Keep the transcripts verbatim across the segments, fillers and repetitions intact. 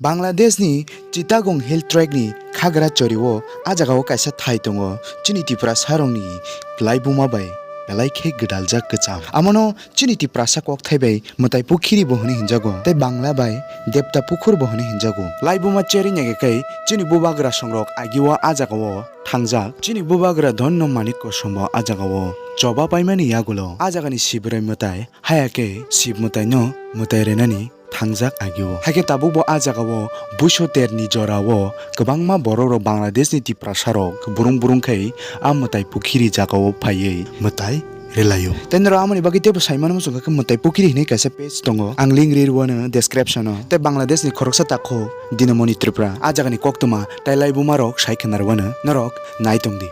Bangladeshni Chittagong Hill Tract ni khagra chorio a jagao kaisa thai tongo, chini Tiprasarokni kwlai buma bai belai khe gwdaljak kwcham. Amono chini Tiprasa kokthai bai Mwtai Pukhiri bo hwnwi hinjago, tei Bangla bai Debta Pukhur bo hwnwi hinjago. Laibuma cherwi naigekai chini bubagra songrok agio a jagao thangjak. Chini bubagra Dhonno Manik Kosom bo a jagao choba paimani yagulo a jagani Sibrai mwtai, haya khe Sib mwtaino mwtai rwnani thangjak agio. Hakhe tabukbo a jagao Buisoterni jorao kwbangma borokrok Bangladeshni Tiprasarok burung burung khai a Mwtai Pukhiri jagao phaiwi mwtai rwlaio. Tei norok amoni bagwi teibo saimano muchungkha khe Mwtai Pukhiri hinwi kaisa page tongo, ang link ri rwano description-o. Tei Bangladeshni khoroksa takhuk Dinamoni Tripura a jagani koktwma tei laibumarok sai khna rwano norok nai tongdi.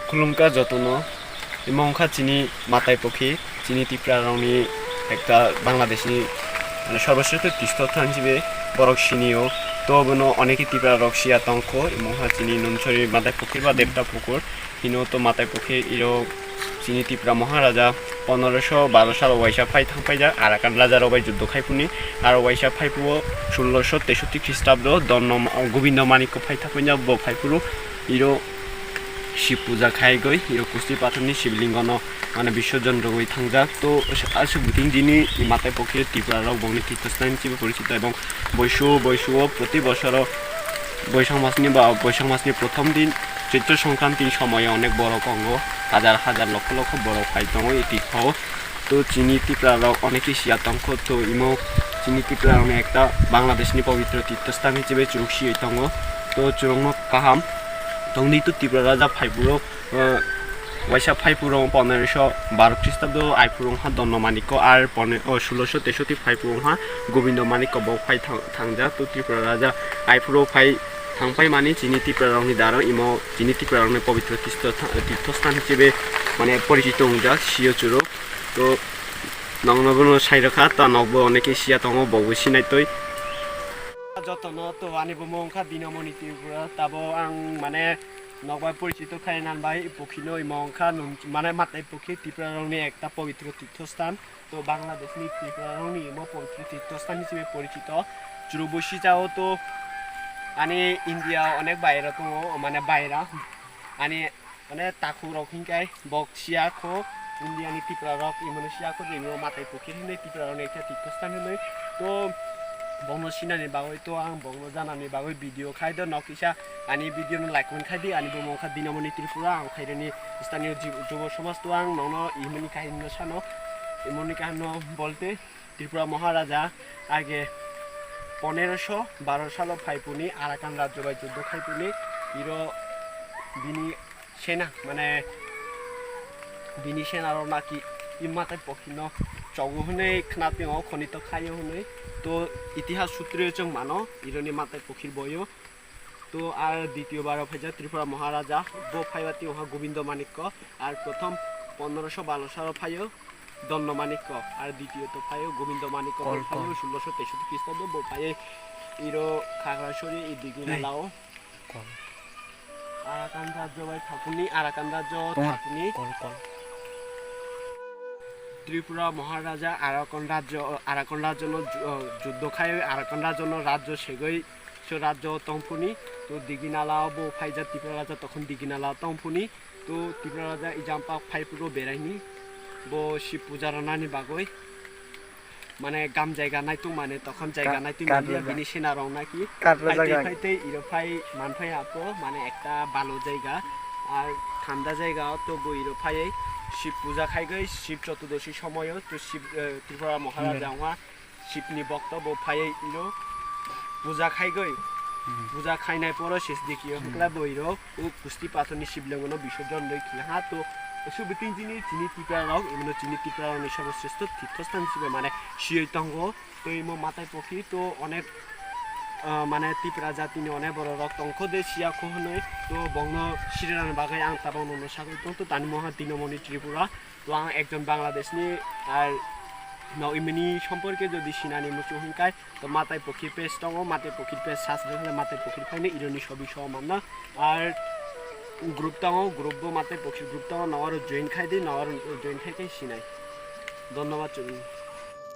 Khulumkha jotono, imo wngkha chini Mwtai Pukhi, chini Tiprarokni ekta Bangladeshni, mane, sorboshrestho tirtho sthan hisabe borok sinio. To bono onekhe Tiprarok siya tongkho, imo wngkha chini Nunchori Mwtai Pukhi ba Debta Pukhur, hino to Mwtai Pukhi iro chini Tipra Maharaja pondoroso baro salo waisa phai thangpaijak Arakan rajarok bai juddo khaiphuni, aro waisa phaiphuru sulloso teisoti Khristabdo Donno Ma-, Gobindo Manikko phai thangpaijak, bo phaiphuru iro Shib puja khaigwi, iro kusti pathorni Shivlingono, mane, bisorjon rwgwi thangjak. To aswk biting jini Mwtai Pukhi Tiprarok bongni tirtho sthan hisabe porichito, ebong boisu, boisuo proti bosoro Boisak masni ba Boisak masni prothom din Chaitra Songkranti somoyo onek borok tongo, hajar hajar lokho lokho borok phai tongo e tirtho. To chini Tiprarok onekhe siya tongkho, to imo chini Tiprarokni ekta Bangladeshni pobitro tirtho sthan hisabe churuk siwi tongo. To churukno kaham tongdi, to Tipra Raja phaiphuru, eh, waisa phaiphuru pondoroso baro Khristabdo, aiphuru wngkha Donno Manikko, ar pone-, o, sulloso teisoti phaiphuru wngkha Gobindo Manikko, bo phai thang-, thangjak. To Tipra Raja aiphuru phai thangpai mani chini Tiprarokni daro imo chini Tiprarokni pobitro tirtho tha-, tirtho sthan hisabe, mane, porichito wngjak, siyo churuk. To nokno bono sai rwkha, ta nokbo onekhe siya tongo, bobo sinai twi. Jotono to ani bumung wngkha Dinamoni Tripura, tabo ang, mane, nokbai porichito khai nan bai, Pukhino imo wngkha nun-, mane, Mwtai Pukhi Tiprarokni ekta pobitro tirtho sthan. To Bangladeshni Tiprarokni imo pobitro tirtho sthan hisabe porichito. Churuk bo sijao to ani India onek baira tongo, mane, baira. Ani, mane, takhukrok hinkai bok siya kho, Indiani Tiprarok imono siya kho je imo Mwtai Pukhi hinwi Tiprarokni ekta tirtho sthan hinwi. To bono sinani bagwi to ang bono janani bagwi video khai do, nok kisa ani video no like, comment khai di. Ani bumung wngkha Dinamoni Tripura, ang khairani sthanio ji-, jubo somaj, to ang nono imoni kahini no sano. Imoni kahini no bolte Tripura Maharaja age poneroso baro salo phaiphuni Arakan rajyo bai juddo khaiphuni, iro bini sena, mane, bini senarok naki i Mwtai Pukhino chogo hwnwi khna tongo, khonito khaio hwnwi. To itihas sutro chwng mano, ironi Mwtai Pukhir boyo. To ar ditiyo baro phaijak Tripura Maharaja, bo phaiba tiyongha Gobindo Manikko, ar prothom pondoroso balo salo phaio Donno Manikko, ar ditiyo to phaio Gobindo Manikko, bo Kol, phaio kol. Sulloso teisoti Khristabdo, bo phaiwi iro Khagrasori i Digi Nei. Nalao. Kol. Arakan rajyo bai thapuni, Arakan rajyo Tonga. Thapuni. Kol, kol. Tripura Maharaja Arakan rajyo, Arakan rajyono ju-, o, juddo khai, Arakan rajyono rajyo segwi so rajyo tongphuni, to Digi Nalao bo phaijak, Tripura Raja tokhon Digi Nalao tongphuni, to Tripura Raja ijampa phaiphuru beraini, bo Shib puja rwnani bagwi. Mane gam jaiga naitung mane tokhon jaiga Ka-, naitung mania karlaja. Bini sena rong naki. Karlaja Phaitei gai. Phaitei iro phai manphai hapo mane ekta balo jaiga. Ar thanda jaiga o to bo iro phaiwi Shib puja khaigwi Shib Chotudoshi somoyo to Shib, eh, Tripura Maharaja Hinwi. Wngha Shibni bokto bo phaiwi iro puja khaigwi. Hmm. Puja khainai poro sesdikio Hmm. hwnkla bo iro o kusti pathorni Shiblingono bisorjon rwi khlaha to. Subiting chini, chini Tiprarok, imono chini Tiprarokni sobo sreshto tirtho sthan hisabe mane siyoi tongo. To imo Mwtai Pukhi to onek, ah, mane Tipra jatini onek bororok tongkho de siya kho hwnwi. To bongno sirirani bagwi ang tabok nono sagwi tong to tani moha Dinamoni Tripura. To ang ekjon Bangladeshni ar no imini somporke jodi sinani muchung hwnkai. To Mwtai Pukhi page tongo, Mwtai Pukhi page search rwkhe Mwtai Pukhi phaino ironi sobi so manna. Ar group tongo, group bo Mwtai Pukhi group tongo, no aro join khai di, no aro join khai khai sinai. Dhonnobad chwrwng.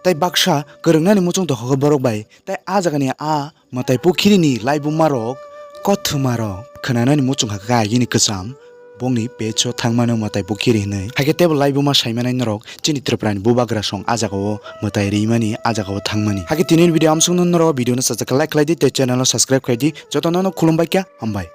tei baksa kwrwngnani muchung tongkha khe borok bai, tei a jagani a mwtai pukhiri ni laibuma rok kothoma rok khwnanani muchung hakhe khe agini kwcham bongni pecho thangmano mwtai pukhiri hinwi. Hakhe tebo laibuma saimanai norok chini Tripura ni bubagra song a jagao mwtai rimani a jagao thangmani. Hakhe tini video amsong no norok video no sajak like khlai di tei channel no subscribe khlai di. Joto no khulumbai kha, hambai.